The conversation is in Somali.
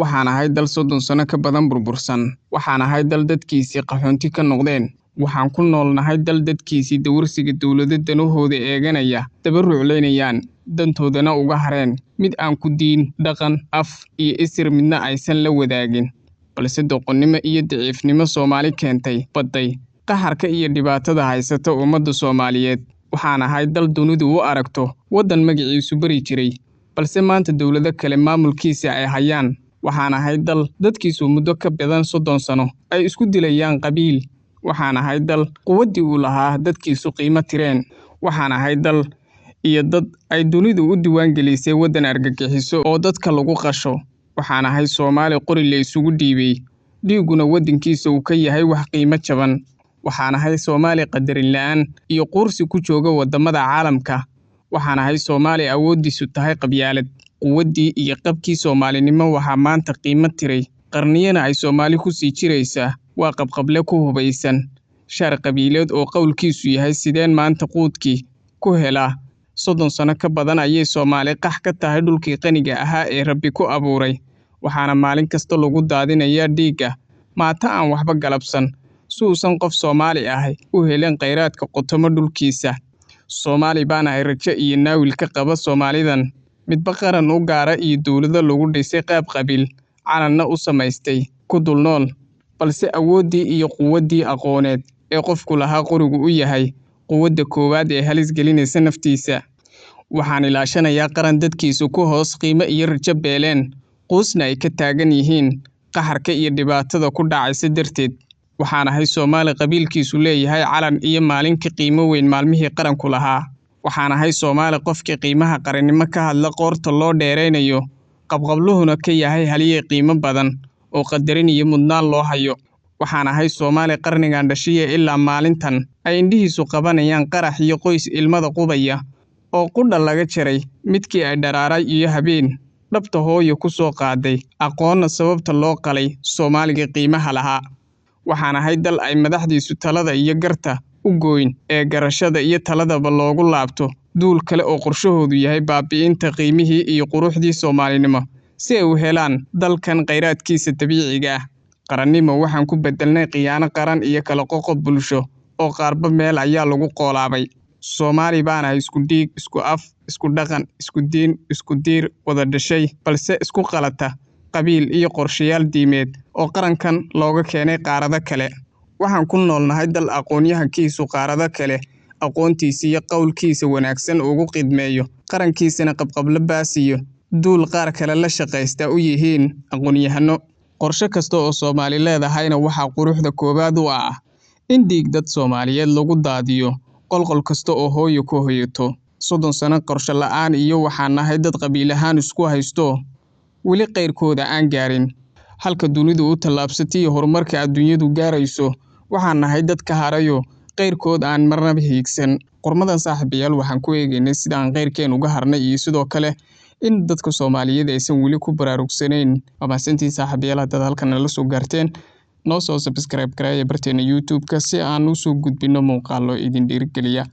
Waxaan ahay dal 30 sano ka badan burbursan. Waxaan ahay dal dadkiisii qaxoonti ka noqdeen. Waxaan ku noolnahay dal dadkiisii dawarsiga dowlado danahooda eeganaya daba ruclaynayaan, dantoodana uga hareen mid aan ku diin, dhaqan, af iyo isir midna aysan la wadaagin. Balse doqonnimo iyo daciifnimo Soomaali keentay badday qaxarka iyo dhibaatada haysata ummadda Soomaaliyeed. Waxaan ahay dal dunidu u aragto waddan magaciisu bari jiray, balse maanta dowlado kale maamulkiisa ay hayaan. Waxaan ahay dal dadkiisu muddo ka badan 30 sano ay isku dilayaan qabiil. Waxaan ahay dal quwaddii uu lahaa dadkiisu qiimo tireen. Waxaan ahay dal iyo dad ay dunidu u diiwaangelisay waddan argagixiso oo dadka lagu qasho. Waxaan ahay Soomaali qori la isugu dhiibay, dhiigguna waddankiisa uu ka yahay wax qiimo jaban. Waxaan ahay Soomaali qadarin la'aan iyo quursi ku jooga waddamada caalamka. Waxaan ahay Soomaali awooddiisu tahay qabyaalad. Quwaddii iyo qabkii Soomaalinimo waxaa maanta qiimo tiray, qarniyana ay Soomaali ku sii jiraysaa. Waa qabqable ku hubaysan shaar qabiileed oo qowlkiisu yahay sideen maanta quudkii ku helaa. 30 sano ka badan ayay Soomaali qax ka tahay dhulkii qaniga ahaa ee Rabbi ku abuuray. Waxaana maalin kasta lagu daadinayaa dhiigga maata aan waxba galabsan, si uusan qof Soomaali ahi u helin kheyraadka qotomo dhulkiisa. Soomaali baan ahay rajo iyo naawil ka qaba Soomaalidan, midba qaran u gaara iyo dowlado lagu dhisay qaab qabiil, calanna u samaystay ku dul nool. Balse awooddii iyo quwaddii aqooneed ee qofku lahaa qorigu u yahay quwadda koowaad ee halis gelinaysa naftiisa. Waxaan ilaashanayaa qaran dadkiisu ku hoos qiimo iyo rajo beeleen, quusna ay ka taagan yihiin qaxarka iyo dhibaatada ku dhacaysa darteed. Waxaan ahay Soomaali qabiilkiisu leeyahay calan iyo maalin ka qiimo weyn maalmihii qaranku lahaa. Waxaan ahay Soomaali qofkii qiimaha qarannimo ka hadla qoorta loo dheeraynayo, qabqabluhuna ka yahay halyey qiimo badan oo qadarin iyo mudnaan loo hayo. Waxaan ahay Soomaali qarnigan dhashiya ilaa maalintan ay indhihiisu qabanayaan qarax iyo qoys ilmada qubaya oo qudha laga jaray midkii ay dharaaray iyo habeen dhabta hooyo ku soo qaaday, aqoonna sababta loo qalay Soomaaliga qiimaha lahaa. Waxaan ahay dal ay madaxdiisu talada iyo garta u gooyn ee garashada iyo taladaba loogu laabto duul kale oo qorshahoodu yahay baabi'inta qiimihii iyo quruxdii Soomaalinimo si ay u helaan dalkan kheyraadkiisa dabiiciga ah. Qarannimo waxaan ku bedelnay khiyaano qaran iyo kala qoqob bulsho oo qaarba meel ayaa lagu qoolaabay. Soomaali baan ahay isku dhiig, isku af, isku dhaqan, isku diin, isku diir, wada dhashay, balse isku qalata qabiil iyo qorshayaal diimeed oo qarankan looga keenay qaarado kale. Waxaan ku noolnahay dal aqoonyahankiisu qaarado kale aqoontiisa iyo qowlkiisa wanaagsan ugu qidmeeyo, qarankiisana qabqablo baasiyo duul qaar kale la shaqaysta u yihiin aqoonyahano. Qorshe kasta oo Soomaali leedahayna waxaa quruxda koowaad u ah in dhiig dad Soomaaliyeed lagu daadiyo qolqol kasta oo hooyo ku hoyato. 30 sano qorshe la'aan iyo waxaan nahay dad qabiil ahaan isku haysto weli qeyrkooda aan gaarin. Halka dunidu u tallaabsatay iyo horumarka adduunyadu gaarayso, waxaan nahay dad ka harayo qeyrkood aan marnaba hiigsan. Qormadan saaxiibayaal waxaan ku eegaynay sida aan qeyrkeen uga harnay iyo sidoo kale in dadka Soomaaliyeed aysan weli ku baraarugsanayn. Waa mahadsantihiin saaxiibayaal haddaad halkan nala soo gaarteen. Noo soo subscribe gareeya barteena YouTube-ka si aan u soo gudbino muuqaallo idin dhiirigeliya.